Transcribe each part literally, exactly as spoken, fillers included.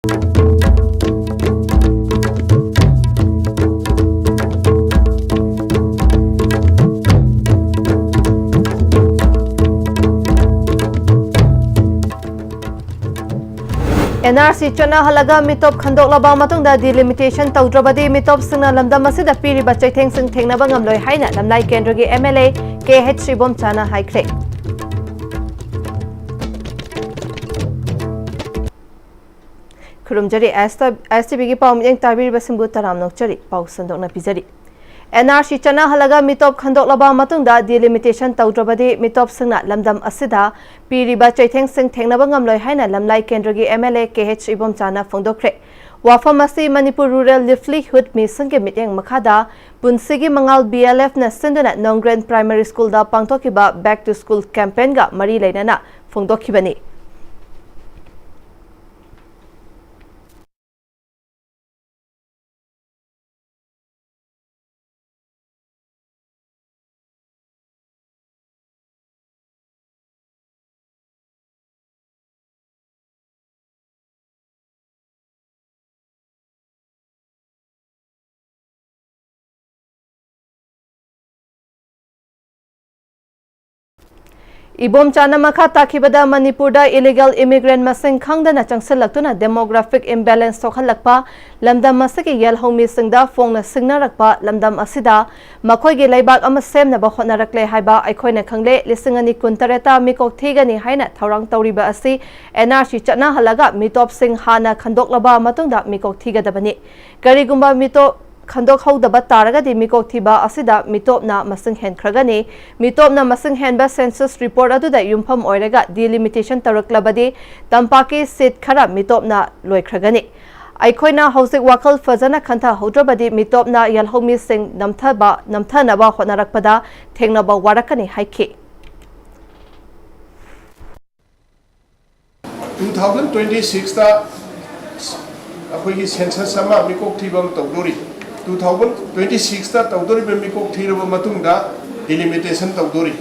And R C ꯆꯠꯅꯍꯜꯂꯒ ꯃꯤꯇꯣꯞ ꯈꯟꯗꯣꯛꯂꯕ ꯃꯇꯨꯡꯗ delimitation ꯇꯧꯗ꯭ꯔꯕꯗꯤ ꯃꯤꯇꯣꯞꯁꯤꯡꯅ ꯂꯝꯗꯝ ꯑꯁꯤꯗ ꯄꯤꯔꯤꯕ ꯆꯩꯊꯦꯡꯁꯤꯡ ꯊꯦꯡꯅꯕ ꯉꯝꯂꯣꯏ ꯍꯥꯏꯅ ꯂꯝꯂꯥꯏ ꯀꯦꯟꯗ꯭ꯔꯒꯤ M L A K H ꯏꯕꯣꯝꯆꯥꯅ ꯍꯥꯏꯈ꯭ꯔꯦ꯫ ꯈꯨꯔꯨꯝꯖꯔꯤ꯫ ꯑꯦꯁ ꯇꯤ ꯚꯤꯒꯤ ꯄꯥꯎ ꯃꯤꯠꯌꯦꯡ ꯇꯥꯕꯤꯔꯤꯕꯁꯤꯡꯕꯨ ꯇꯔꯥꯝꯅ ꯑꯣꯛꯆꯔꯤ꯫ ꯄꯥꯎ ꯁꯟꯗꯣꯛꯅ ꯄꯤꯖꯔꯤ꯫ ꯑꯦꯟ ꯑꯥꯔ ꯁꯤ ꯆꯠꯅꯍꯜꯂꯒ ꯃꯤꯇꯣꯞ ꯈꯟꯗꯣꯛꯂꯕ ꯃꯇꯨꯡꯗ ꯗꯤꯂꯤꯃꯤꯇꯦꯁꯟ ꯇꯧꯗ꯭ꯔꯕꯗꯤ ꯃꯤꯇꯣꯞꯁꯤꯡꯅ ꯂꯝꯗꯝ ꯑꯁꯤꯗ ꯄꯤꯔꯤꯕ ꯆꯩꯊꯦꯡꯁꯤꯡ ꯊꯦꯡꯅꯕ ꯉꯝꯂꯣꯏ ꯍꯥꯏꯅ ꯂꯝꯂꯥꯏ ꯀꯦꯟꯗ꯭ꯔꯒꯤ M L A K H ꯏꯕꯣꯝꯆꯥꯅ ꯐꯣꯡꯗꯣꯛꯈ꯭ꯔꯦ꯫ ꯋꯥꯐꯝ ꯑꯁꯤ ꯃꯅꯤꯄꯨꯔ ꯔꯨꯔꯦꯜ ꯂꯤꯚꯂꯤꯍꯨꯗ ꯃꯤꯁꯟꯒꯤ ꯃꯤꯠꯌꯦꯡ ꯃꯈꯥꯗ ꯄꯨꯟꯁꯤꯒꯤ ꯃꯉꯥꯜ ꯕꯤ ꯑꯦꯜ ꯑꯦꯐꯅ ꯁꯤꯟꯗꯨꯅ ꯅꯣꯡꯒ꯭ꯔꯦꯟ ꯄ꯭ꯔꯥꯏꯃꯥꯔꯤ ꯁ꯭ꯀꯨꯜꯗ ꯄꯥꯡꯊꯣꯛꯈꯤꯕ ꯕꯦꯛ ꯇꯨ ꯁ꯭ꯀꯨꯜ ꯀꯦꯝꯄꯦꯟꯒ ꯃꯔꯤ ꯂꯩꯅꯅ ꯐꯣꯡꯗꯣꯛꯈꯤꯕꯅꯤ꯫ ꯏꯕꯣꯝꯆꯥꯅ ꯃꯈꯥ ꯇꯥꯈꯤꯕꯗ, ꯃꯅꯤꯄꯨꯔꯗ ꯏꯂꯤꯒꯦꯜ ꯏꯃꯤꯒ꯭ꯔꯦꯟ ꯃꯁꯤꯡ ꯈꯪꯗꯅ ꯆꯪꯁꯤꯜꯂꯛꯇꯨꯅ ꯗꯦꯃꯣꯒ꯭ꯔꯥꯐꯤꯛ ꯏꯝꯕꯦꯂꯦꯟꯁ ꯊꯣꯛꯍꯜꯂꯛꯄ, ꯂꯝꯗꯝ ꯑꯁꯤꯒꯤ ꯌꯦꯜꯍꯧꯃꯤꯁꯤꯡꯗ ꯐꯣꯡꯅ ꯁꯤꯡꯅꯔꯛꯄ, ꯂꯝꯗꯝ ꯑꯁꯤꯗ ꯃꯈꯣꯏꯒꯤ ꯂꯩꯕꯥꯛ ꯑꯃ ꯁꯦꯝꯅꯕ ꯍꯣꯠꯅꯔꯛꯂꯦ ꯍꯥꯏꯕ ꯑꯩꯈꯣꯏꯅ ꯈꯪꯂꯦ꯫ ꯂꯤꯁꯤꯡ ꯑꯅꯤ ꯀꯨꯟꯇꯔꯦꯠꯇ ꯃꯤꯀꯣꯛ ꯊꯤꯒꯅꯤ ꯍꯥꯏꯅ ꯊꯧꯔꯥꯡ ꯇꯧꯔꯤꯕ ꯑꯁꯤ ꯑꯦꯟ ꯑꯥꯔ ꯁꯤ ꯆꯠꯅꯍꯜꯂꯒ ꯃꯤꯇꯣꯞꯁꯤꯡ ꯍꯥꯟꯅ ꯈꯟꯗꯣꯛꯂꯕ ꯃꯇꯨꯡꯗ ꯃꯤꯀꯣꯛ ꯊꯤꯒꯗꯕꯅꯤ꯫ ꯀꯔꯤꯒꯨꯝꯕ ꯃꯤꯇꯣꯞ ꯈꯟꯗꯣꯛꯍꯧꯗꯕ ꯇꯥꯔꯒꯗꯤ ꯃꯤꯀꯣꯛ ꯊꯤꯕ ꯑꯁꯤꯗ ꯃꯤꯇꯣꯞꯅ ꯃꯁꯤꯡ ꯍꯦꯟꯈ꯭ꯔꯒꯅꯤ꯫ ꯃꯤꯇꯣꯞꯅ ꯃꯁꯤꯡ ꯍꯦꯟꯕ ꯁꯦꯟꯁꯁ ꯔꯤꯄꯣꯔꯠ ꯑꯗꯨꯗ ꯌꯨꯝꯐꯝ ꯑꯣꯏꯔꯒ ꯗꯤꯂꯤꯃꯤꯇꯦꯁꯟ ꯇꯧꯔꯛꯂꯕꯗꯤ ꯇꯝꯄꯥꯛꯀꯤ ꯁꯤꯠ ꯈꯔ ꯃꯤꯇꯣꯞꯅ ꯂꯣꯏꯈ꯭ꯔꯒꯅꯤ꯫ ꯑꯩꯈꯣꯏꯅ ꯍꯧꯖꯤꯛ ꯋꯥꯈꯜ ꯐꯖꯅ ꯈꯟꯊꯍꯧꯗ꯭ꯔꯕꯗꯤ ꯃꯤꯇꯣꯞꯅ ꯌꯦꯜꯍꯧꯃꯤꯁꯤꯡ ꯅꯝꯊꯕ, ꯅꯝꯊꯅꯕ ꯍꯣꯠꯅꯔꯛꯄꯗ ꯊꯦꯡꯅꯕ ꯋꯥꯔꯛꯀꯅꯤ ꯍꯥꯏꯈꯤ꯫ Two thousand twenty sixꯇ ꯑꯩꯈꯣꯏꯒꯤ ꯁꯦꯟꯁꯁ ꯑꯃ, ꯃꯤꯀꯣꯛ ꯊꯤꯕ ꯑꯃ ꯇꯧꯗꯣꯔꯤ꯫ Two thousand twenty sixꯇ ꯇꯧꯗꯣꯔꯤꯕ ꯃꯤꯀꯣꯛ ꯊꯤꯔꯕ ꯃꯇꯨꯡꯗ ꯗꯤꯂꯤꯃꯤꯇꯦꯁꯟ ꯇꯧꯗꯣꯔꯤ꯫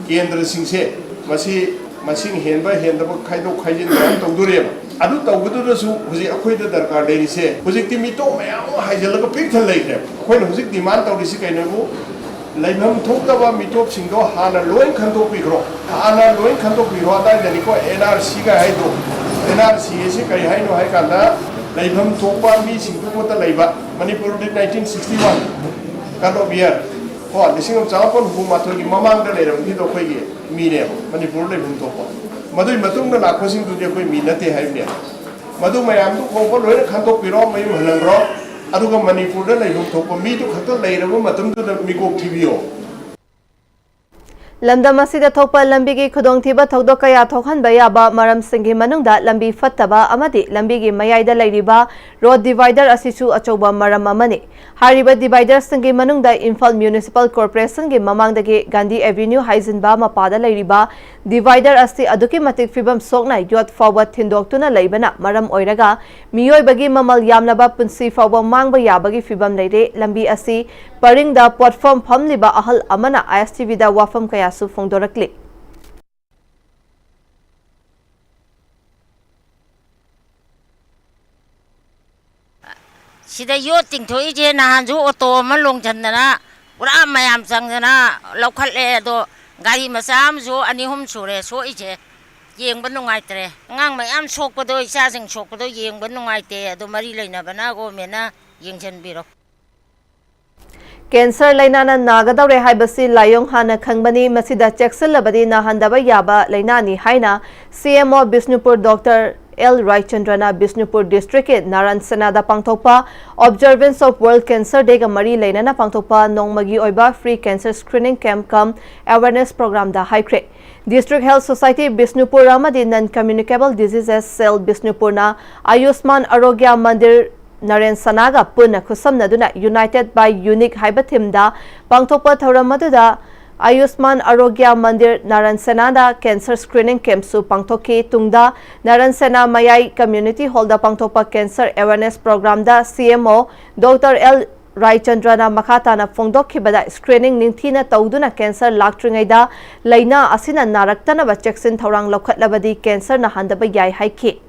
ꯀꯦꯟꯗ꯭ꯔꯁꯤꯡꯁꯦ ꯃꯁꯤ ꯃꯁꯤꯡ ꯍꯦꯟꯕ ꯍꯦꯟꯗꯕ ꯈꯥꯏꯗꯣꯛ ꯈꯥꯏꯖꯤꯟ ꯃꯌꯥꯝ ꯇꯧꯗꯣꯔꯤꯑꯕ꯫ ꯑꯗꯨ ꯇꯧꯕꯗꯨꯗꯁꯨ ꯍꯧꯖꯤꯛ ꯑꯩꯈꯣꯏꯗ ꯗꯔꯀꯥꯔ ꯂꯩꯔꯤꯁꯦ, ꯍꯧꯖꯤꯛꯇꯤ ꯃꯤꯇꯣꯞ ꯃꯌꯥꯝ ꯑꯃ ꯍꯥꯏꯖꯤꯜꯂꯒ ꯄꯤꯛ ꯊꯟꯅ ꯂꯩꯈ꯭ꯔꯦ꯫ ꯑꯩꯈꯣꯏꯅ ꯍꯧꯖꯤꯛ ꯗꯤꯃꯥꯟ ꯇꯧꯔꯤꯁꯤ ꯀꯩꯅꯣꯕꯨ, ꯂꯩꯐꯝ ꯊꯣꯛꯇꯕ ꯃꯤꯇꯣꯞꯁꯤꯡꯗꯣ ꯍꯥꯟꯅ ꯂꯣꯏ ꯈꯟꯗꯣꯛꯄꯤꯈ꯭ꯔꯣ, ꯍꯥꯟꯅ ꯂꯣꯏ ꯈꯟꯗꯣꯛꯄꯤꯈ꯭ꯔꯣ꯫ ꯑꯗꯥꯏꯗꯅꯤꯀꯣ ꯑꯦꯟ ꯑꯥꯔ ꯁꯤꯒ ꯍꯥꯏꯗꯣ꯫ ꯑꯦꯟ ꯑꯥꯔ ꯁꯤ ꯑꯁꯤ ꯀꯔꯤ ꯍꯥꯏꯅꯣ ꯍꯥꯏ ꯀꯥꯟꯗ, ꯂꯩꯐꯝ ꯊꯣꯛꯄ ꯃꯤꯁꯤꯡꯗꯨꯃꯠꯇ ꯂꯩꯕ꯫ ꯃꯅꯤꯄꯨꯔꯗꯤ nineteen sixty one cut of year ꯀꯣ, ꯂꯤꯁꯤꯡ ꯑꯃ ꯆꯥꯃꯥꯄꯟ ꯍꯨꯝꯐꯨ ꯃꯥꯊꯣꯏꯒꯤ ꯃꯃꯥꯡꯗ ꯂꯩꯔꯝꯈꯤꯗꯣ ꯑꯩꯈꯣꯏꯒꯤ ꯃꯤꯅꯦꯕ, ꯃꯅꯤꯄꯨꯔ ꯂꯩꯐꯝ ꯊꯣꯛꯄ꯫ ꯃꯗꯨꯒꯤ ꯃꯇꯨꯡꯗ ꯂꯥꯛꯄꯁꯤꯡꯗꯨꯗꯤ ꯑꯩꯈꯣꯏ ꯃꯤ ꯅꯠꯇꯦ ꯍꯥꯏꯕꯅꯦ꯫ ꯃꯗꯨ ꯃꯌꯥꯝꯗꯨ ꯐꯥꯎꯕ ꯂꯣꯏꯅ ꯈꯟꯗꯣꯛꯄꯤꯔꯣ, ꯃꯌꯨꯝ ꯍꯜꯍꯟꯈ꯭ꯔꯣ꯫ ꯑꯗꯨꯒ ꯃꯅꯤꯄꯨꯔꯗ ꯂꯩꯐꯝ ꯊꯣꯛꯄ ꯃꯤꯗꯨ ꯈꯛꯇ ꯂꯩꯔꯕ ꯃꯇꯝꯗꯨꯗ ꯃꯤꯀꯣꯛ ꯊꯤꯕꯤꯌꯣ꯫ ꯂꯝꯗꯝ ꯑꯁꯤꯗ ꯊꯣꯛꯄ ꯂꯝꯕꯤꯒꯤ ꯈꯨꯗꯣꯡꯊꯤꯕ ꯊꯧꯗꯣꯛ ꯀꯌꯥ ꯊꯣꯛꯍꯟꯕ ꯌꯥꯕ ꯃꯔꯝꯁꯤꯡꯒꯤ ꯃꯅꯨꯡꯗ ꯂꯝꯕꯤ ꯐꯠꯇꯕ ꯑꯃꯗꯤ ꯂꯝꯕꯤꯒꯤ ꯃꯌꯥꯏꯗ ꯂꯩꯔꯤꯕ ꯔꯣꯗ ꯗꯤꯚꯥꯏꯗꯔ ꯑꯁꯤꯁꯨ ꯑꯆꯧꯕ ꯃꯔꯝ ꯑꯃꯅꯤ꯫ ꯍꯥꯏꯔꯤꯕ ꯗꯤꯚꯥꯏꯗꯔꯁꯤꯡꯒꯤ ꯃꯅꯨꯡꯗ ꯏꯝꯐꯥꯜ ꯃ꯭ꯌꯨꯅꯤꯁꯤꯄꯥꯜ ꯀꯣꯔꯄꯣꯔꯦꯁꯟꯒꯤ ꯃꯃꯥꯡꯗꯒꯤ ꯒꯥꯟꯙꯤ ꯑꯦꯚꯦꯅ꯭ꯌꯨ ꯍꯥꯏꯖꯤꯟꯕ ꯃꯄꯥꯗ ꯂꯩꯔꯤꯕ ꯗꯤꯚꯥꯏꯗꯔ ꯑꯁꯤ ꯑꯗꯨꯛꯀꯤ ꯃꯇꯤꯛ ꯐꯤꯕꯝ ꯁꯣꯛꯅ ꯌꯣꯠ ꯐꯥꯎꯕ ꯊꯤꯟꯗꯣꯛꯇꯨꯅ ꯂꯩꯕꯅ ꯃꯔꯝ ꯑꯣꯏꯔꯒ ꯃꯤꯑꯣꯏꯕꯒꯤ ꯃꯃꯜ ꯌꯥꯝꯂꯕ ꯄꯨꯟꯁꯤ ꯐꯥꯎꯕ ꯃꯥꯡꯕ ꯌꯥꯕꯒꯤ ꯐꯤꯕꯝ ꯂꯩꯔꯦ꯫ ꯂꯝꯕꯤ ꯑꯁꯤ ꯄꯔꯤꯡꯗ ꯄꯣꯠꯐꯝ ꯐꯝꯂꯤꯕ ꯑꯍꯜ ꯑꯃꯅ ꯑꯥꯏ ꯑꯦꯁ ꯇꯤ ꯚꯤꯗ ꯋꯥꯐꯝ ꯀꯌꯥꯁꯨ ꯐꯣꯡꯗꯣꯔꯛꯂꯤ꯫ ꯁꯤꯗ ꯌꯣꯠ ꯇꯤꯡꯊꯣꯛꯏꯁꯦ ꯅꯍꯥꯟꯁꯨ ꯑꯣꯇꯣ ꯑꯃ ꯂꯣꯡꯁꯤꯟꯗꯅ ꯄꯨꯔꯥ ꯃꯌꯥꯝ ꯆꯪꯗꯅ ꯂꯧꯈꯠꯂꯦ꯫ ꯑꯗꯣ ꯒꯥꯔꯤ ꯃꯆꯥ ꯑꯃꯁꯨ ꯑꯅꯤ ꯑꯍꯨꯝ ꯁꯨꯔꯦ ꯁꯣꯛꯏꯁꯦ꯫ ꯌꯦꯡꯕ ꯅꯨꯡꯉꯥꯏꯇ꯭ꯔꯦ꯫ ꯑꯉꯥꯡ ꯃꯌꯥꯝ ꯁꯣꯛꯄꯗꯣ, ꯏꯆꯥꯁꯤꯡ ꯁꯣꯛꯄꯗꯣ ꯌꯦꯡꯕ ꯅꯨꯡꯉꯥꯏꯇꯦ꯫ ꯑꯗꯣ ꯃꯔꯤ ꯂꯩꯅꯕꯅ ꯒꯣꯔꯃꯦꯟꯅ ꯌꯦꯡꯁꯤꯟꯕꯤꯔꯣ꯫ ꯀꯦꯟꯁꯔ ꯂꯥꯏꯅꯥꯅ ꯅꯥꯒꯗꯧꯔꯦ ꯍꯥꯏꯕꯁꯤ ꯂꯥꯏꯑꯣꯡ ꯍꯥꯟꯅ ꯈꯪꯕꯅꯤ꯫ ꯃꯁꯤꯗ ꯆꯦꯛꯁꯤꯜꯂꯕꯗꯤ ꯅꯥꯍꯟꯗꯕ ꯌꯥꯕ ꯂꯥꯏꯅꯥꯅꯤ ꯍꯥꯏꯅ ꯁꯤ M O Bishnupur doctor L ꯔꯥꯏꯆꯟꯗ꯭ꯔꯅ Bishnupur ꯗꯤꯁꯇ꯭ꯔꯤꯛꯀꯤ ꯅꯥꯔꯟ ꯁꯦꯅꯥꯗ ꯄꯥꯡꯊꯣꯛꯄ Observance of World Cancer Dayꯒ ꯃꯔꯤ ꯂꯩꯅꯅ ꯄꯥꯡꯊꯣꯛꯄ ꯅꯣꯡꯃꯒꯤ ꯑꯣꯏꯕ free cancer screening camp cum awareness programꯗ ꯍꯥꯏꯈ꯭ꯔꯦ꯫ District Health Society ꯕꯤꯁꯅꯨꯄꯨꯔ ꯑꯃꯗꯤ Non Communicable Diseases Cell ꯕꯤꯁꯅꯨꯄꯨꯔꯅ ꯑꯌꯨꯁꯃꯥꯟ ꯑꯔꯣꯒ꯭ꯌ ꯃꯟꯗꯤꯔ ꯅꯔꯦꯟ ꯁꯅꯥꯒ ꯄꯨꯟꯅ ꯈꯨꯠꯁꯝꯅꯗꯨꯅ United by Unique ꯍꯥꯏꯕ themeꯗ ꯄꯥꯡꯊꯣꯛꯄ ꯊꯧꯔꯝ ꯑꯗꯨꯗ ꯑꯌꯨꯁꯃꯥꯟ ꯑꯔꯣꯒ꯭ꯌ ꯃꯟꯗꯤꯔ ꯅꯥꯔꯟ ꯁꯦꯅꯥꯗ cancer screening campꯁꯨ ꯄꯥꯡꯊꯣꯛꯈꯤ꯫ ꯇꯨꯡꯗ ꯅꯥꯔꯟ ꯁꯦꯅꯥ ꯃꯌꯥꯏ community hallꯗ ꯄꯥꯡꯊꯣꯛꯄ cancer awareness programꯗ C M O Doctor L ꯔꯥꯏꯆꯟꯗ꯭ꯔꯅ ꯃꯈꯥ ꯇꯥꯅ ꯐꯣꯡꯗꯣꯛꯈꯤꯕꯗ, screening ꯅꯤꯡꯊꯤꯅ ꯇꯧꯗꯨꯅ cancer ꯂꯥꯛꯇ꯭ꯔꯤꯉꯩꯗ ꯂꯥꯏꯅꯥ ꯑꯁꯤꯅ ꯅꯥꯔꯛꯇꯅꯕ ꯆꯦꯛꯁꯤꯟ ꯊꯧꯔꯥꯡ ꯂꯧꯈꯠꯂꯕꯗꯤ cancerꯅ ꯍꯟꯗꯕ ꯌꯥꯏ ꯍꯥꯏꯈꯤ꯫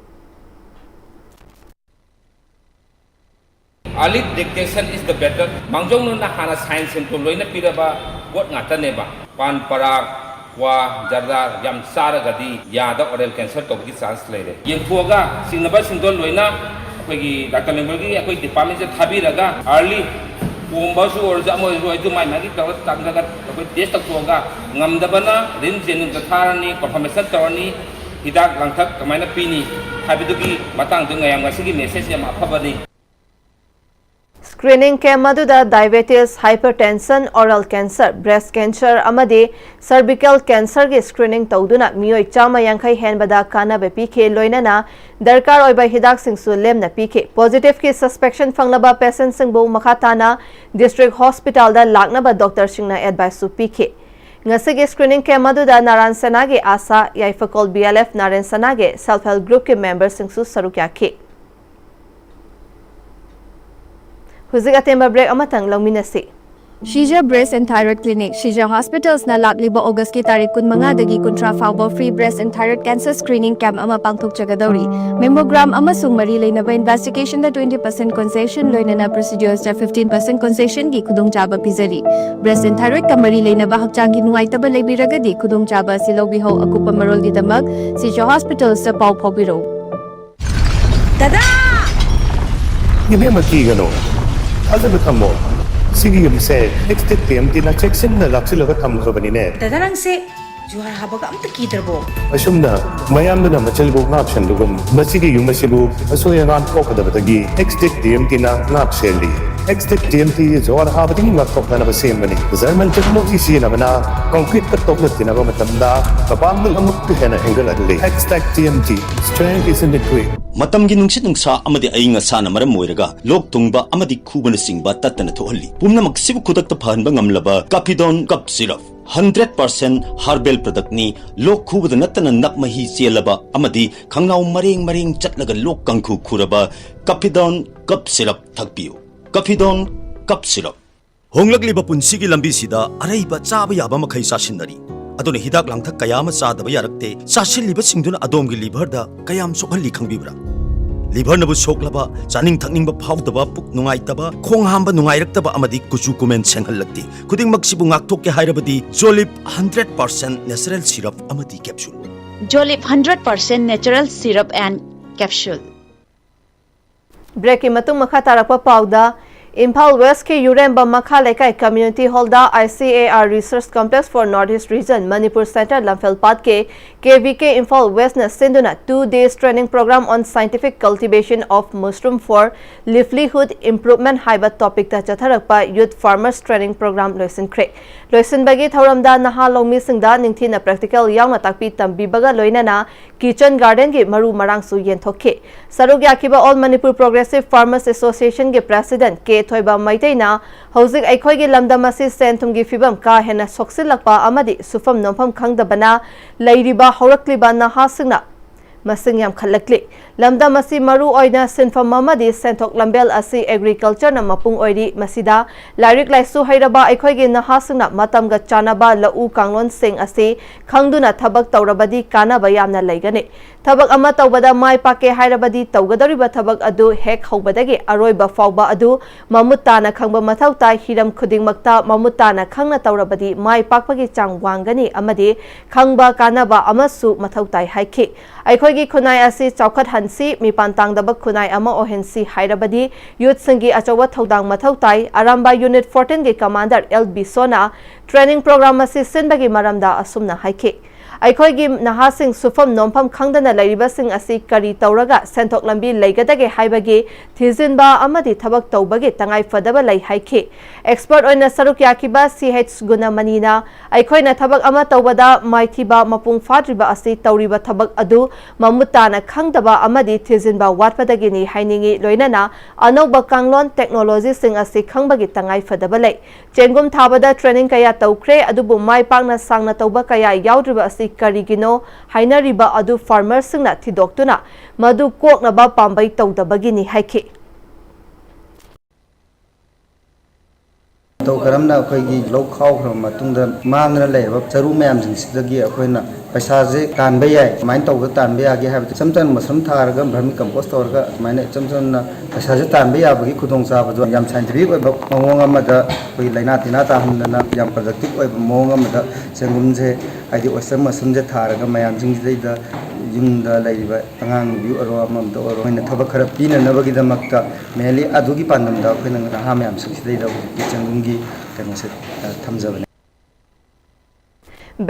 Early detection is the better. ꯃꯥꯡꯖꯧꯅꯅ ꯍꯥꯟꯅ ꯁꯥꯏꯟ ꯁꯤꯝꯇꯣꯝ ꯂꯣꯏꯅ ꯄꯤꯔꯕ ꯄꯣꯠ ꯉꯥꯛꯇꯅꯦꯕ꯫ ꯄꯥꯟ ꯄꯔꯥ, ꯀ꯭ꯋꯥ, ꯖꯔꯗꯥ ꯌꯥꯝ ꯆꯥꯔꯒꯗꯤ ꯌꯥꯗ oral cancer ꯇꯧꯕꯒꯤ chance ꯂꯩꯔꯦ꯫ ꯌꯦꯡꯊꯣꯛꯑꯒ ꯁꯤꯡꯅꯕꯁꯤꯡꯗꯣ ꯂꯣꯏꯅ ꯑꯩꯈꯣꯏꯒꯤ ꯗꯥꯛꯇꯔ ꯂꯦꯡꯕꯣꯜꯒꯤ ꯑꯩꯈꯣꯏ departmentꯁꯦ ꯊꯥꯕꯤꯔꯒ early ꯄꯣꯝꯕꯁꯨ ꯑꯣꯏꯔꯁꯨ ꯑꯃ ꯑꯣꯏꯔꯁꯨ ꯑꯗꯨ ꯃꯥꯏ ꯃꯥꯒꯤ ꯇꯧꯔ ꯆꯪꯉꯒ ꯑꯩꯈꯣꯏ test ꯇꯧꯊꯣꯛꯑꯒ ꯉꯝꯗꯕꯅ RIMS ꯖꯦꯅꯤꯝꯁꯇ ꯊꯥꯔꯅꯤ, confirmation ꯇꯧꯔꯅꯤ, ꯍꯤꯗꯥꯛ ꯂꯥꯡꯊꯛ ꯀꯃꯥꯏꯅ ꯄꯤꯅꯤ ꯍꯥꯏꯕꯗꯨꯒꯤ ꯃꯇꯥꯡꯗ ꯃꯌꯥꯝ ꯉꯁꯤꯒꯤ message ꯌꯥꯝ ꯑꯐꯕꯅꯤ꯫ Screening camp ꯑꯗꯨꯗ diabetes, hypertension, oral cancer, breast cancer ꯑꯃꯗꯤ cervical cancerꯒꯤ screening ꯇꯧꯗꯨꯅ ꯃꯤꯑꯣꯏ ꯆꯥꯝꯃ ꯌꯥꯡꯈꯩ ꯍꯦꯟꯕꯗ ꯀꯥꯟꯅꯕ ꯄꯤꯈꯤ꯫ ꯂꯣꯏꯅꯅ ꯗꯔꯀꯥꯔ ꯑꯣꯏꯕ ꯍꯤꯗꯥꯛꯁꯤꯡꯁꯨ ꯂꯦꯝꯅ ꯄꯤꯈꯤ꯫ Positiveꯀꯤ suspicion ꯐꯪꯂꯕ patientꯁꯤꯡꯕꯨ ꯃꯈꯥ ꯇꯥꯅ district hospitalꯗ ꯂꯥꯛꯅꯕ doctorꯁꯤꯡꯅ adviceꯁꯨ ꯄꯤꯈꯤ꯫ ꯉꯁꯤꯒꯤ screening camp ꯑꯗꯨꯗ ꯅꯥꯔꯥꯟ ꯁꯦꯅꯥꯒꯤ ꯑꯥꯁꯥ, ꯌꯥꯏꯐꯀꯣꯜ BLF ꯅꯥꯔꯥꯟ ꯁꯦꯅꯥꯒꯤ self help groupꯀꯤ memberꯁꯤꯡꯁꯨ ꯁꯔꯨꯛ ꯌꯥꯈꯤ꯫ ꯍꯧꯖꯤꯛ ꯑꯇꯦꯟꯕ break ꯑꯃꯇꯪ ꯂꯧꯃꯤꯟꯅꯁꯤ꯫ ꯁꯤꯖ Breast and Thyroid Clinic, ꯁꯤꯖ Hospitalsꯅ ꯂꯥꯛꯂꯤꯕ Augustꯀꯤ ꯇꯥꯔꯤꯛ ꯀꯨꯟꯃꯉꯥꯗꯒꯤ ꯀꯨꯟꯊ꯭ꯔꯥ ꯐꯥꯎꯕ free breast and thyroid cancer screening camp ꯑꯃ ꯄꯥꯡꯊꯣꯛꯆꯒꯗꯧꯔꯤ꯫ Mammogram ꯑꯃꯁꯨꯡ ꯃꯔꯤ ꯂꯩꯅꯕ investigationꯗ twenty percent concession ꯂꯣꯏꯅꯅ proceduresꯇ fifteen percent concessionꯒꯤ ꯈꯨꯗꯣꯡꯆꯥꯕ ꯄꯤꯖꯔꯤ꯫ Breast and thyroidꯀ ꯃꯔꯤ ꯂꯩꯅꯕ ꯍꯛꯆꯥꯡꯒꯤ ꯅꯨꯡꯉꯥꯏꯇꯕ ꯂꯩꯕꯤꯔꯒꯗꯤ ꯈꯨꯗꯣꯡꯆꯥꯕ ꯑꯁꯤ ꯂꯧꯕꯤꯍꯧ꯫ ꯑꯀꯨꯞꯄ ꯃꯔꯣꯜꯒꯤꯗꯃꯛ ꯁꯤꯖ Hospitalsꯇ ꯄꯥꯎ ꯐꯥꯎꯕꯤꯔꯧ꯫ ꯗꯗꯥ! ꯏꯕꯦꯝꯃ, ꯀꯤꯒꯅꯨ꯫ ꯊꯥꯖꯕ ꯊꯝꯃꯣ꯫ ꯁꯤꯒꯤ ꯌꯨꯝꯁꯦ Extech TMTꯅ ꯆꯦꯛꯁꯤꯟꯅ ꯂꯥꯛꯁꯤꯜꯂꯒ ꯊꯝꯈ꯭ꯔꯕꯅꯤꯅꯦ꯫ ꯗꯗꯥ, ꯅꯪꯁꯦ ꯖꯨꯍꯥꯔ ꯍꯥꯕꯒ ꯑꯝꯇ ꯀꯤꯗ꯭ꯔꯕꯣ? ꯑꯁꯨꯝꯅ ꯃꯌꯥꯝꯗꯨꯅ ꯃꯆꯤꯜꯕꯨ ꯉꯥꯛ ꯁꯦꯟꯕꯒꯨꯝ, ꯃꯁꯤꯒꯤ ꯌꯨꯝ ꯑꯁꯤꯕꯨ ꯑꯁꯣꯏ ꯑꯉꯥꯝ ꯊꯣꯛꯀꯗꯕꯗꯒꯤ Extech TMTꯅ ꯉꯥꯛ ꯁꯦꯜꯂꯤ꯫ Extech TMT ꯖꯨꯍꯥꯔ ꯍꯥꯕꯗꯒꯤ ꯉꯥꯛꯊꯣꯛꯅꯅꯕ ꯁꯦꯝꯕꯅꯤ꯫ German technology ꯁꯤꯖꯤꯟꯅꯕꯅ concreteꯀ ꯇꯣꯛꯅ ꯇꯤꯟꯅꯕ ꯃꯇꯝꯗ ꯃꯄꯥꯡꯒꯜ ꯑꯃꯨꯛꯀ ꯍꯦꯟꯅ ꯍꯦꯟꯒꯠꯍꯜꯂꯤ꯫ Extech TMT, strength is in the grit. ꯃꯇꯝꯒꯤ ꯅꯨꯡꯁꯤꯠ ꯅꯨꯡꯁꯥ ꯑꯃꯗꯤ ꯑꯏꯪ ꯑꯁꯥꯅ ꯃꯔꯝ ꯑꯣꯏꯔꯒ ꯂꯣꯛ ꯊꯨꯡꯕ ꯑꯃꯗꯤ ꯈꯨꯕꯅꯆꯤꯡꯕ ꯇꯠꯇꯅ ꯊꯣꯛꯍꯜꯂꯤ꯫ ꯄꯨꯝꯅꯃꯛꯁꯤꯕꯨ ꯈꯨꯗꯛꯇ ꯐꯍꯟꯕ ꯉꯝꯂꯕ Capidone Cough Syrup, hundred percent herbal productꯅꯤ꯫ ꯂꯣꯛ ꯈꯨꯕꯗ ꯅꯠꯇꯅ ꯅꯞ ꯃꯍꯤ ꯆꯦꯜꯂꯕ ꯑꯃꯗꯤ ꯈꯪꯅꯥꯎ ꯃꯔꯦꯡ ꯃꯔꯦꯡ ꯆꯠꯂꯒ ꯂꯣꯛ ꯀꯥꯡꯈꯨ ꯈꯨꯔꯕ Capidone Cough Syrup ꯊꯛꯄꯤꯌꯨ꯫ Capidone Cough Syrup꯫ ꯍꯣꯡꯂꯛꯂꯤꯕ ꯄꯨꯟꯁꯤꯒꯤ ꯂꯝꯕꯤꯁꯤꯗ ꯑꯔꯩꯕ ꯆꯥꯕ ꯌꯥꯕ ꯃꯈꯩ ꯆꯥꯁꯤꯟꯅꯔꯤ꯫ ꯑꯗꯨꯅ ꯍꯤꯗꯥꯛ ꯂꯥꯡꯊꯛ ꯀꯌꯥ ꯑꯃ ꯆꯥꯗꯕ ꯌꯥꯔꯛꯇꯦ꯫ ꯆꯥꯁꯤꯜꯂꯤꯕꯁꯤꯡꯗꯨꯅ ꯑꯗꯣꯝꯒꯤ liverꯗ ꯀꯌꯥꯝ ꯁꯣꯛꯍꯜꯂꯤ ꯈꯪꯕꯤꯕ꯭ꯔꯥ? ꯂꯤꯚꯔꯅꯕꯨ ꯁꯣꯛꯂꯕ, ꯆꯥꯅꯤꯡ ꯊꯛꯅꯤꯡꯕ ꯐꯥꯎꯗꯕ, ꯄꯨꯛ ꯅꯨꯡꯉꯥꯏꯇꯕ, ꯈꯣꯡ ꯍꯥꯝꯕ ꯅꯨꯡꯉꯥꯏꯔꯛꯇꯕ ꯑꯃꯗꯤ ꯀꯨꯆꯨ ꯀꯨꯃꯦꯟ ꯁꯦꯡꯍꯜꯂꯛꯇꯦ꯫ ꯈꯨꯗꯤꯡꯃꯛꯁꯤꯕꯨ ꯉꯥꯛꯊꯣꯛꯀꯦ ꯍꯥꯏꯔꯕꯗꯤ ꯖꯣꯂꯤꯞ ꯍꯟꯗ꯭ꯔꯦꯠ ꯄꯥꯔꯁꯦꯟ ꯅꯦꯆꯔꯦꯜ ꯁꯤꯔꯞ ꯑꯃꯗꯤ capsule. Jolip hundred percent natural syrup and capsule. ꯕ꯭ꯔꯦꯛꯀꯤ ꯃꯇꯨꯡ ꯃꯈꯥ ꯇꯥꯔꯛꯄ ꯄꯥꯎꯗ, ꯏꯝꯐꯥꯜ ꯋꯦꯁꯀꯤ ꯌꯨꯔꯦꯝꯕ ꯃꯈꯥ ꯂꯩꯀꯥꯏ ꯀꯝꯃ꯭ꯌꯨꯅꯤꯇꯤ ꯍꯣꯜꯗ I C A R Research Complex for North East Region, Manipur centre ꯂꯝꯐꯦꯜꯄꯥꯠꯀꯤ K V K ꯏꯝꯐꯥꯜ ꯋꯦꯁꯅ ꯁꯤꯟꯗꯨꯅ two days training program on scientific cultivation of mushroom for livelihood improvement ꯍꯥꯏꯕ ꯇꯣꯄꯤꯛꯇ ꯆꯠꯊꯔꯛꯄ Youth Farmers Training Program ꯂꯣꯏꯁꯤꯟꯈ꯭ꯔꯦ꯫ ꯂꯣꯏꯁꯤꯟꯕꯒꯤ ꯊꯧꯔꯝꯗ ꯅꯍꯥ ꯂꯧꯃꯤꯁꯤꯡꯗ ꯅꯤꯡꯊꯤꯅ ꯄ꯭ꯔꯦꯛꯇꯤꯀꯦꯜ ꯌꯥꯎꯅ ꯇꯥꯛꯄꯤ ꯇꯝꯕꯤꯕꯒ ꯂꯣꯏꯅꯅ ꯀꯤꯆꯟ ꯒꯥꯔꯗꯦꯟꯒꯤ ꯃꯔꯨ ꯃꯔꯥꯡꯁꯨ ꯌꯦꯟꯊꯣꯛꯈꯤ꯫ ꯁꯔꯨꯛ ꯌꯥꯈꯤꯕ All Manipur Progressive Farmers Association ꯒꯤ ꯄ꯭ꯔꯦꯁꯤꯗꯦꯟꯠ ꯀꯦ ꯊꯣꯏꯕ ꯃꯩꯇꯩꯅ ꯍꯧꯖꯤꯛ ꯑꯩꯈꯣꯏꯒꯤ ꯂꯝꯗꯝ ꯑꯁꯤ ꯁꯦꯟ ꯊꯨꯝꯒꯤ ꯐꯤꯕꯝ ꯀꯥ ꯍꯦꯟꯅ ꯁꯣꯛꯆꯤꯜꯂꯛꯄ ꯑꯃꯗꯤ ꯁꯨꯐꯝ ꯅꯣꯝꯐꯝ ꯈꯪꯗꯕꯅ ꯂꯩꯔꯤꯕ ꯍꯧꯔꯛꯂꯤꯕ ꯅꯍꯥꯁꯤꯡꯅ ꯃꯁꯤꯡ ꯌꯥꯝꯈꯠꯂꯛꯂꯤ꯫ ꯂꯝꯗꯝ ꯑꯁꯤ ꯃꯔꯨ ꯑꯣꯏꯅ ꯁꯤꯟꯐꯝ ꯑꯃꯗꯤ ꯁꯦꯟꯊꯣꯛ ꯂꯝꯕꯦꯜ ꯑꯁꯤ ꯑꯦꯒ꯭ꯔꯤꯀꯜꯆꯔꯅ ꯃꯄꯨꯡ ꯑꯣꯏꯔꯤ꯫ ꯃꯁꯤꯗ ꯂꯥꯏꯔꯤꯛ ꯂꯥꯏꯁꯨ ꯍꯩꯔꯕ ꯑꯩꯈꯣꯏꯒꯤ ꯅꯍꯥꯁꯤꯡꯅ ꯃꯇꯝꯒ ꯆꯥꯟꯅꯕ ꯂꯧꯎ ꯀꯥꯡꯂꯣꯟꯁꯤꯡ ꯑꯁꯤ ꯈꯪꯗꯨꯅ ꯊꯕꯛ ꯇꯧꯔꯕꯗꯤ ꯀꯥꯟꯅꯕ ꯌꯥꯝꯅ ꯂꯩꯒꯅꯤ꯫ ꯊꯕꯛ ꯑꯃ ꯇꯧꯕꯗ ꯃꯥꯏ ꯄꯥꯛꯀꯦ ꯍꯥꯏꯔꯕꯗꯤ ꯇꯧꯒꯗꯧꯔꯤꯕ ꯊꯕꯛ ꯑꯗꯨ ꯍꯦꯛ ꯍꯧꯕꯗꯒꯤ ꯑꯔꯣꯏꯕ ꯐꯥꯎꯕ ꯑꯗꯨ ꯃꯃꯨꯠ ꯇꯥꯅ ꯈꯪꯕ ꯃꯊꯧ ꯇꯥꯏ꯫ ꯍꯤꯔꯝ ꯈꯨꯗꯤꯡꯃꯛꯇ ꯃꯃꯨꯠ ꯇꯥꯅ ꯈꯪꯅ ꯇꯧꯔꯕꯗꯤ ꯃꯥꯏ ꯄꯥꯛꯄꯒꯤ ꯆꯥꯡ ꯋꯥꯡꯒꯅꯤ ꯑꯃꯗꯤ ꯈꯪꯕ ꯀꯥꯟꯅꯕ ꯑꯃꯁꯨ ꯃꯊꯧ ꯇꯥꯏ ꯍꯥꯏꯈꯤ꯫ ꯑꯩꯈꯣꯏꯒꯤ ꯈꯨꯟꯅꯥꯏ ꯑꯁꯤ ꯆꯥꯎꯈꯠꯍꯟꯁꯤ, ꯃꯤꯄꯥꯟ ꯇꯥꯡꯗꯕ ꯈꯨꯟꯅꯥꯏ ꯑꯃ ꯑꯣꯏꯍꯟꯁꯤ ꯍꯥꯏꯔꯕꯗꯤ ꯌꯨꯠꯁꯤꯡꯒꯤ ꯑꯆꯧꯕ ꯊꯧꯗꯥꯡ ꯃꯊꯧ ꯇꯥꯏ꯫ ꯑꯔꯥꯝꯕꯥꯏ ꯌꯨꯅꯤꯠ ꯐꯣꯔꯇꯤꯟꯒꯤ commander L Bishon training program ꯑꯁꯤ ꯁꯤꯟꯕꯒꯤ ꯃꯔꯝꯗ ꯑꯁꯨꯝꯅ ꯍꯥꯏꯈꯤ꯫ ꯑꯩꯈꯣꯏꯒꯤ ꯅꯍꯥꯁꯤꯡ ꯁꯨꯐꯝ ꯅꯣꯝꯐꯝ ꯈꯪꯗꯅ ꯂꯩꯔꯤꯕꯁꯤꯡ ꯑꯁꯤ ꯀꯔꯤ ꯇꯧꯔꯒ ꯁꯦꯟꯊꯣꯛ ꯂꯝꯕꯤ ꯂꯩꯒꯗꯒꯦ ꯍꯥꯏꯕꯒꯤ ꯊꯤꯖꯤꯟꯕ ꯑꯃꯗꯤ ꯊꯕꯛ ꯇꯧꯕꯒꯤ ꯇꯉꯥꯏ ꯐꯗꯕ ꯂꯩ ꯍꯥꯏꯈꯤ꯫ ꯑꯦꯛꯁꯄꯔꯠ ꯑꯣꯏꯅ ꯁꯔꯨꯛ ꯌꯥꯈꯤꯕ ꯁꯤ ꯑꯩꯆ ꯒꯨꯅꯃꯅꯤꯅ ꯑꯩꯈꯣꯏꯅ ꯊꯕꯛ ꯑꯃ ꯇꯧꯕꯗ ꯃꯥꯏꯊꯤꯕ ꯃꯄꯨꯡ ꯐꯥꯗ꯭ꯔꯤꯕ ꯑꯁꯤ ꯇꯧꯔꯤꯕ ꯊꯕꯛ ꯑꯗꯨ ꯃꯃꯨꯠ ꯇꯥꯅ ꯈꯪꯗꯕ ꯑꯃꯗꯤ ꯊꯤꯖꯤꯟꯕ ꯋꯥꯠꯄꯗꯒꯤꯅꯤ ꯍꯥꯏꯅꯤꯡꯏ꯫ ꯂꯣꯏꯅꯅ ꯑꯅꯧꯕ ꯀꯥꯡꯂꯣꯟ ꯇꯦꯛꯅꯣꯂꯣꯖꯤꯁꯤꯡ ꯑꯁꯤ ꯈꯪꯕꯒꯤ ꯇꯉꯥꯏ ꯐꯗꯕ ꯂꯩ꯫ ꯆꯦꯡꯒꯨꯝ ꯊꯥꯕꯗ ꯇ꯭ꯔꯦꯅꯤꯡ ꯀꯌꯥ ꯇꯧꯈ꯭ꯔꯦ, ꯑꯗꯨꯕꯨ ꯃꯥꯏ ꯄꯥꯛꯅ ꯁꯥꯡꯅ ꯇꯧꯕ ꯀꯌꯥ ꯌꯥꯎꯗ꯭ꯔꯤꯕ ꯑꯁꯤ ꯀꯔꯤꯒꯤꯅꯣ ꯍꯥꯏꯅꯔꯤꯕ ꯑꯗꯨ ꯐꯥꯔꯃꯔꯁꯤꯡꯅ ꯊꯤꯗꯣꯛꯇꯨꯅ ꯃꯗꯨ ꯀꯣꯛꯅꯕ ꯄꯥꯝꯕꯩ ꯇꯧꯗꯕꯒꯤꯅꯤ ꯍꯥꯏꯈꯤ꯫ ꯃꯇꯧ ꯀꯔꯝꯅ ꯑꯩꯈꯣꯏꯒꯤ ꯂꯧ ꯈꯥꯎꯈ꯭ꯔꯕ ꯃꯇꯨꯡꯗ ꯃꯥꯡꯗꯅ ꯂꯩꯔꯕ ꯆꯔꯨ ꯃꯌꯥꯝꯁꯤꯡꯁꯤꯗꯒꯤ ꯑꯩꯈꯣꯏꯅ ꯄꯩꯁꯥꯁꯦ ꯇꯥꯟꯕ ꯌꯥꯏ, ꯀꯃꯥꯏꯅ ꯇꯧꯕꯗ ꯇꯥꯟꯕ ꯌꯥꯒꯦ ꯍꯥꯏꯕꯗ, ꯏꯆꯝ ꯆꯝꯅ ꯃꯁꯔꯨꯝ ꯊꯥꯔꯒ, ꯚꯔꯃꯤ ꯀꯝꯄꯣꯁ ꯇꯧꯔꯒ, ꯑꯗꯨꯃꯥꯏꯅ ꯏꯆꯝ ꯆꯝꯅ ꯄꯩꯁꯥꯁꯦ ꯇꯥꯟꯕ ꯌꯥꯕꯒꯤ ꯈꯨꯗꯣꯡꯆꯥꯕꯗꯣ ꯌꯥꯝ ꯁꯥꯏꯟꯇꯤꯐꯤꯛ ꯑꯣꯏꯕ ꯃꯑꯣꯡ ꯑꯃꯗ, ꯑꯩꯈꯣꯏꯒꯤ ꯂꯥꯏꯅꯥ ꯇꯤꯟꯅꯥ ꯇꯥꯍꯟꯗꯅ ꯌꯥꯝ ꯄ꯭ꯔꯗꯛꯇꯤꯞ ꯑꯣꯏꯕ ꯃꯑꯣꯡ ꯑꯃꯗ ꯆꯦꯡꯒꯨꯝꯁꯦ, ꯍꯥꯏꯗꯤ ꯑꯣꯏꯁꯇꯔ ꯃꯁꯔꯨꯝꯁꯦ ꯊꯥꯔꯒ ꯃꯌꯥꯝꯁꯤꯡꯁꯤꯗꯩꯗ ꯌꯨꯝꯗ ꯂꯩꯔꯤꯕ ꯑꯉꯥꯡ ꯅꯨꯕꯤ ꯑꯣꯏꯔꯣ, ꯑꯃ ꯑꯃꯗ ꯑꯣꯏꯔꯣ, ꯑꯩꯈꯣꯏꯅ ꯊꯕꯛ ꯈꯔ ꯄꯤꯅꯅꯕꯒꯤꯗꯃꯛꯇ, ꯃꯦꯟꯂꯤ ꯑꯗꯨꯒꯤ ꯄꯥꯟꯗꯝꯗ ꯑꯩꯈꯣꯏꯅ ꯅꯍꯥ ꯃꯌꯥꯝꯁꯤꯡꯁꯤꯗꯩꯗ ꯍꯧꯖꯤꯛꯇꯤ ꯆꯦꯡꯒꯨꯝꯒꯤ ꯀꯩꯅꯣꯁꯦ, ꯑ, ꯊꯝꯖꯕꯅꯦ꯫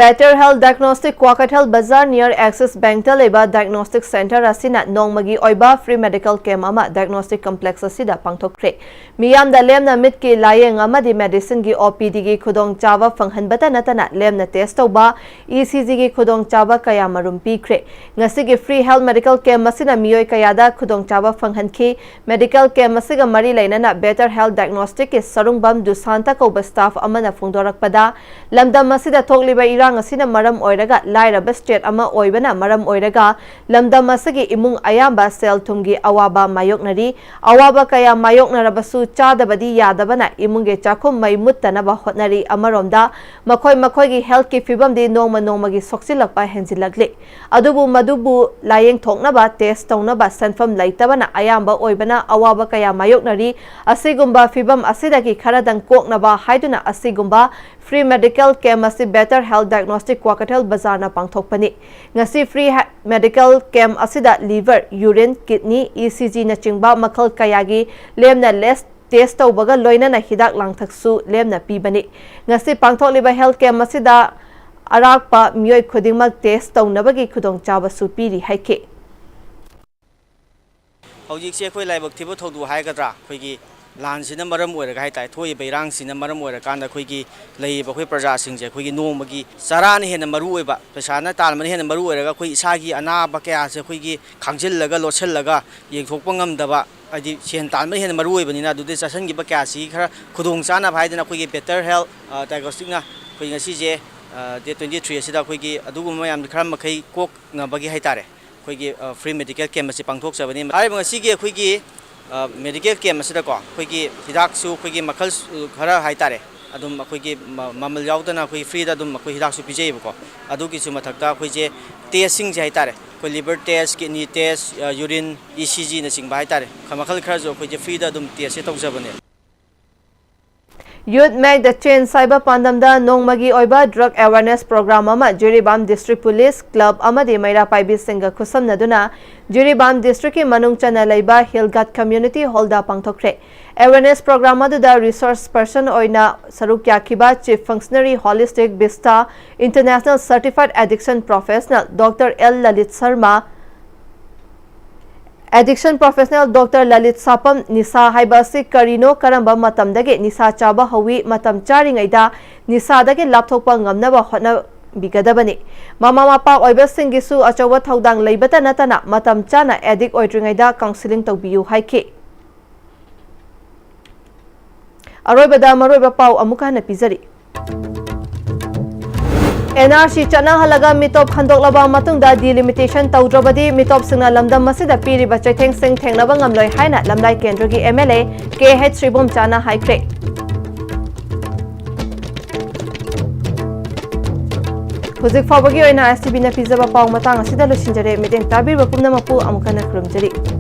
Better Health Diagnostic, ꯀ꯭ꯋꯥꯀꯩꯊꯦꯜ ꯕꯖꯥꯔ near Axis Bankꯇ ꯂꯩꯕ diagnostic centre ꯑꯁꯤꯅ ꯅꯣꯡꯃꯒꯤ ꯑꯣꯏꯕ free medical camp ꯑꯃ diagnostic complex ꯑꯁꯤꯗ ꯄꯥꯡꯊꯣꯛꯈ꯭ꯔꯦ꯫ ꯃꯤꯌꯥꯝꯗ ꯂꯦꯝꯅ ꯃꯤꯠꯀꯤ ꯂꯥꯌꯦꯡ ꯑꯃꯗꯤ medicineꯒꯤ OPDꯒꯤ ꯈꯨꯗꯣꯡꯆꯥꯕ ꯐꯪꯍꯟꯕꯇ ꯅꯠꯇꯅ ꯂꯦꯝꯅ test ꯇꯧꯕ, ECGꯒꯤ ꯈꯨꯗꯣꯡꯆꯥꯕ ꯀꯌꯥ ꯃꯔꯨꯝ ꯄꯤꯈ꯭ꯔꯦ꯫ ꯉꯁꯤꯒꯤ free health medical camp ꯑꯁꯤꯅ ꯃꯤꯑꯣꯏ ꯀꯌꯥꯗ ꯈꯨꯗꯣꯡꯆꯥꯕ ꯐꯪꯍꯟꯈꯤ꯫ Medical camp ꯑꯁꯤꯒ ꯃꯔꯤ ꯂꯩꯅꯅ Better Health Diagnosticꯀꯤ ꯁꯔꯨꯡꯕꯝ ꯗꯨꯁꯥꯟꯇ ꯀꯧꯕ staff ꯑꯃꯅ ꯐꯣꯡꯗꯣꯔꯛꯄꯗ, ꯂꯝꯗꯝ ꯑꯁꯤꯗ ꯊꯣꯛꯂꯤꯕ ꯏꯔꯥꯡ ꯑꯁꯤꯅ ꯃꯔꯝ ꯑꯣꯏꯔꯒ ꯂꯥꯏꯔꯕ state ꯑꯃ ꯑꯣꯏꯕꯅ ꯃꯔꯝ ꯑꯣꯏꯔꯒ ꯂꯝꯗꯝ ꯑꯁꯤꯒꯤ ꯏꯃꯨꯡ ꯑꯌꯥꯝꯕ ꯁꯦꯜ ꯊꯨꯝꯒꯤ ꯑꯋꯥꯕ ꯃꯥꯌꯣꯛꯅꯔꯤ꯫ ꯑꯋꯥꯕ ꯀꯌꯥ ꯃꯥꯌꯣꯛꯅꯔꯕꯁꯨ ꯆꯥꯗꯕꯗꯤ ꯌꯥꯗꯕꯅ ꯏꯃꯨꯡꯒꯤ ꯆꯥꯛꯈꯨꯝ ꯃꯩ ꯃꯨꯠꯇꯅꯕ ꯍꯣꯠꯅꯔꯤ꯫ ꯑꯃꯔꯣꯝꯗ ꯃꯈꯣꯏ ꯃꯈꯣꯏꯒꯤ healthꯀꯤ ꯐꯤꯕꯝꯗꯤ ꯅꯣꯡꯃ ꯅꯣꯡꯃꯒꯤ ꯁꯣꯛꯆꯤꯜꯂꯛꯄ ꯍꯦꯟꯖꯤꯜꯂꯛꯂꯤ꯫ ꯑꯗꯨꯕꯨ ꯃꯗꯨꯕꯨ ꯂꯥꯌꯦꯡꯊꯣꯛꯅꯕ test ꯇꯧꯅꯕ ꯁꯦꯟꯐꯝ ꯂꯩꯇꯕꯅ ꯑꯌꯥꯝꯕ ꯑꯣꯏꯕꯅ ꯑꯋꯥꯕ ꯀꯌꯥ ꯃꯥꯌꯣꯛꯅꯔꯤ꯫ ꯑꯁꯤꯒꯨꯝꯕ ꯐꯤꯕꯝ ꯑꯁꯤꯗꯒꯤ ꯈꯔꯗꯪ ꯀꯣꯛꯅꯕ ꯍꯥꯏꯗꯨꯅ ꯑꯁꯤꯒꯨꯝꯕ free medical camp ꯑꯁꯤ Better Health Diagnostic ꯀ꯭ꯋꯥꯀꯩꯊꯦꯜ ꯕꯖꯥꯔꯅ ꯄꯥꯡꯊꯣꯛꯄꯅꯤ꯫ ꯉꯁꯤ free medical camp ꯑꯁꯤꯗ liver, urine, kidney, ECGꯅꯆꯤꯡꯕ ꯃꯈꯜ ꯀꯌꯥꯒꯤ ꯂꯦꯝꯅ test ꯇꯧꯕꯒ ꯂꯣꯏꯅꯅ ꯍꯤꯗꯥꯛ ꯂꯥꯡꯊꯛꯁꯨ ꯂꯦꯝꯅ ꯄꯤꯕꯅꯤ꯫ ꯉꯁꯤ ꯄꯥꯡꯊꯣꯛꯂꯤꯕ health camp ꯑꯁꯤꯗ ꯑꯔꯥꯛꯄ ꯃꯤꯑꯣꯏ ꯈꯨꯗꯤꯡꯃꯛ test ꯇꯧꯅꯕꯒꯤ ꯈꯨꯗꯣꯡꯆꯥꯕꯁꯨ ꯄꯤꯔꯤ ꯍꯥꯏꯈꯤ꯫ ꯍꯧꯖꯤꯛꯁꯦ ꯑꯩꯈꯣꯏ ꯂꯥꯏꯕꯛ ꯊꯤꯕ ꯊꯧꯗꯣꯛ ꯍꯥꯏꯒꯗ꯭ꯔꯥ, ꯑꯩꯈꯣꯏꯒꯤ ꯂꯥꯟꯁꯤꯅ ꯃꯔꯝ ꯑꯣꯏꯔꯒ ꯍꯥꯏꯇꯥꯔꯦ, ꯊꯣꯛꯏꯕ ꯏꯔꯥꯡꯁꯤꯅ ꯃꯔꯝ ꯑꯣꯏꯔꯀꯥꯟꯗ ꯑꯩꯈꯣꯏꯒꯤ ꯂꯩꯔꯤꯕ ꯑꯩꯈꯣꯏ ꯄ꯭ꯔꯖꯥꯁꯤꯡꯁꯦ ꯑꯩꯈꯣꯏꯒꯤ ꯅꯣꯡꯃꯒꯤ ꯆꯔꯥꯅ ꯍꯦꯟꯅ ꯃꯔꯨ ꯑꯣꯏꯕ, ꯄꯩꯁꯥꯅ ꯇꯥꯟꯕꯅ ꯍꯦꯟꯅ ꯃꯔꯨ ꯑꯣꯏꯔꯒ ꯑꯩꯈꯣꯏ ꯏꯁꯥꯒꯤ ꯑꯅꯥꯕ ꯀꯌꯥꯁꯦ ꯑꯩꯈꯣꯏꯒꯤ ꯈꯥꯡꯖꯤꯜꯂꯒ ꯂꯣꯠꯁꯤꯜꯂꯒ ꯌꯦꯡꯊꯣꯛꯄ ꯉꯝꯗꯕ, ꯍꯥꯏꯗꯤ ꯁꯦꯟ ꯇꯥꯟꯕꯅ ꯍꯦꯟꯅ ꯃꯔꯨ ꯑꯣꯏꯕꯅꯤꯅ ꯑꯗꯨꯗ ꯆꯠꯁꯤꯟꯈꯤꯕ ꯀꯌꯥꯁꯤꯒꯤ ꯈꯔ ꯈꯨꯗꯣꯡ ꯆꯥꯅꯕ ꯍꯥꯏꯗꯅ ꯑꯩꯈꯣꯏꯒꯤ Better Health Diagnosticꯅ ꯑꯩꯈꯣꯏ ꯉꯁꯤꯁꯦ date twenty three ꯑꯁꯤꯗ ꯑꯩꯈꯣꯏꯒꯤ ꯑꯗꯨꯒꯨꯝꯕ ꯃꯌꯥꯝ ꯈꯔ ꯃꯈꯩ ꯀꯣꯛꯅꯕꯒꯤ ꯍꯥꯏꯇꯥꯔꯦ, ꯑꯩꯈꯣꯏꯒꯤ free medical camp ꯑꯁꯤ ꯄꯥꯡꯊꯣꯛꯆꯕꯅꯤ꯫ ꯍꯥꯏꯔꯤꯕ ꯉꯁꯤꯒꯤ ꯑꯩꯈꯣꯏꯒꯤ ꯃꯦꯗꯤꯀꯦꯜ ꯀꯦꯝꯞ ꯑꯁꯤꯗꯀꯣ ꯑꯩꯈꯣꯏꯒꯤ ꯍꯤꯗꯥꯛꯁꯨ ꯑꯩꯈꯣꯏꯒꯤ ꯃꯈꯜ ꯈꯔ ꯍꯥꯏꯇꯥꯔꯦ, ꯑꯗꯨꯝ ꯑꯩꯈꯣꯏꯒꯤ ꯃꯃꯜ ꯌꯥꯎꯗꯅ ꯑꯩꯈꯣꯏ ꯐ꯭ꯔꯤꯗ ꯑꯗꯨꯝ ꯑꯩꯈꯣꯏ ꯍꯤꯗꯥꯛꯁꯨ ꯄꯤꯖꯩꯌꯦꯕꯀꯣ꯫ ꯑꯗꯨꯒꯤꯁꯨ ꯃꯊꯛꯇ ꯑꯩꯈꯣꯏꯁꯦ ꯇꯦꯁꯁꯤꯡꯁꯦ ꯍꯥꯏꯇꯥꯔꯦ, ꯑꯩꯈꯣꯏ liver test, kidney test, urine, E C ꯖꯤꯅꯆꯤꯡꯕ ꯍꯥꯏꯇꯥꯔꯦ, ꯃꯈꯜ ꯈꯔꯁꯨ ꯑꯩꯈꯣꯏꯁꯦ ꯐ꯭ꯔꯤꯗ ꯑꯗꯨꯝ ꯇꯦꯁꯁꯦ ꯇꯧꯖꯕꯅꯦ꯫ Youth Make the Change ꯍꯥꯏꯕ ꯄꯥꯟꯗꯝꯗ ꯅꯣꯡꯃꯒꯤ ꯑꯣꯏꯕ ꯗ꯭ꯔꯒ ꯑꯦꯋꯦꯔꯅꯦꯁ ꯄ꯭ꯔꯣꯒ꯭ꯔꯥꯝ ꯑꯃ ꯖꯤꯔꯤꯕꯥꯝ ꯗꯤꯁꯇ꯭ꯔꯤꯛ ꯄꯨꯂꯤꯁ, ꯀ꯭ꯂꯕ ꯑꯃꯗꯤ ꯃꯩꯔꯥ ꯄꯥꯏꯕꯤꯁꯤꯡꯒ ꯈꯨꯠꯁꯝꯅꯗꯨꯅ ꯖꯤꯔꯤꯕꯥꯝ ꯗꯤꯁꯇ꯭ꯔꯤꯛꯀꯤ ꯃꯅꯨꯡ ꯆꯟꯅ ꯂꯩꯕ ꯍꯤꯜ ꯒꯥꯔꯗ ꯀꯝꯃ꯭ꯌꯨꯅꯤꯇꯤ ꯍꯣꯜꯗ ꯄꯥꯡꯊꯣꯛꯈ꯭ꯔꯦ꯫ ꯑꯦꯋꯦꯔꯅꯦꯁ ꯄ꯭ꯔꯣꯒ꯭ꯔꯥꯝ ꯑꯗꯨꯗ ꯔꯤꯁꯣꯔꯁ ꯄꯔꯁꯟ ꯑꯣꯏꯅ ꯁꯔꯨꯛ ꯌꯥꯈꯤꯕ ꯆꯤꯐ ꯐꯪꯁꯅꯔꯤ holistic vista international certified addiction professional doctor L Lalit Sharma, addiction professional doctor Lalit Shapam, ꯅꯤꯁꯥ ꯍꯥꯏꯕ ꯑꯁꯤ ꯀꯔꯤꯅꯣ, ꯀꯔꯝꯕ ꯃꯇꯝꯗꯒꯤ ꯅꯤꯁꯥ ꯆꯥꯕ ꯍꯧꯏ, ꯃꯇꯝ ꯆꯥꯔꯤꯉꯩꯗ ꯅꯤꯁꯥꯗꯒꯤ ꯂꯥꯞꯊꯣꯛꯄ ꯉꯝꯅꯕ ꯍꯣꯠꯅꯕꯤꯒꯗꯕꯅꯤ꯫ ꯃꯃꯥ ꯃꯄꯥ ꯑꯣꯏꯕꯁꯤꯡꯒꯤꯁꯨ ꯑꯆꯧꯕ ꯊꯧꯗꯥꯡ ꯂꯩꯕꯇ ꯅꯠꯇꯅ ꯃꯇꯝ ꯆꯥꯅ ꯑꯦꯗꯤꯛ ꯑꯣꯏꯗ꯭ꯔꯤꯉꯩꯗ ꯀꯥꯎꯟꯁꯤꯂꯤꯡ ꯇꯧꯕꯤꯌꯨ ꯍꯥꯏꯈꯤ꯫ ꯑꯔꯣꯏꯕꯗ ꯃꯔꯨꯑꯣꯏꯕ ꯄꯥꯎ ꯑꯃꯨꯛ ꯍꯟꯅ ꯄꯤꯖꯔꯤ꯫ ꯑꯦꯟ ꯑꯥꯔ ꯁꯤ ꯆꯠꯅꯍꯜꯂꯒ ꯃꯤꯇꯣꯞ ꯈꯟꯗꯣꯛꯂꯕ ꯃꯇꯨꯡꯗ ꯗꯤꯂꯤꯃꯤꯇꯦꯁꯟ ꯇꯧꯗ꯭ꯔꯕꯗꯤ ꯃꯤꯇꯣꯞꯁꯤꯡꯅ ꯂꯝꯗꯝ ꯑꯁꯤꯗ ꯄꯤꯔꯤꯕ ꯆꯩꯊꯦꯡꯁꯤꯡ ꯊꯦꯡꯅꯕ ꯉꯝꯂꯣꯏ ꯍꯥꯏꯅ ꯂꯝꯂꯥꯏ ꯀꯦꯟꯗ꯭ꯔꯒꯤ M L A K H ꯁ꯭ꯔꯤꯕꯣꯝꯆꯥꯅ ꯍꯥꯏꯈ꯭ꯔꯦ꯫ ꯍꯧꯖꯤꯛ ꯐꯥꯎꯕꯒꯤ ꯑꯣꯏꯅ ꯑꯦꯁ ꯇꯤ ꯚꯤꯅ ꯄꯤꯖꯕ ꯄꯥꯎ ꯃꯇꯥꯡ ꯑꯁꯤꯗ ꯂꯣꯏꯁꯤꯟꯖꯔꯦ꯫ ꯃꯤꯠꯌꯦꯡ ꯇꯥꯕꯤꯔꯤꯕ ꯄꯨꯝꯅꯃꯛꯄꯨ ꯑꯃꯨꯛ ꯍꯟꯅ ꯈꯨꯔꯨꯝꯖꯔꯤ꯫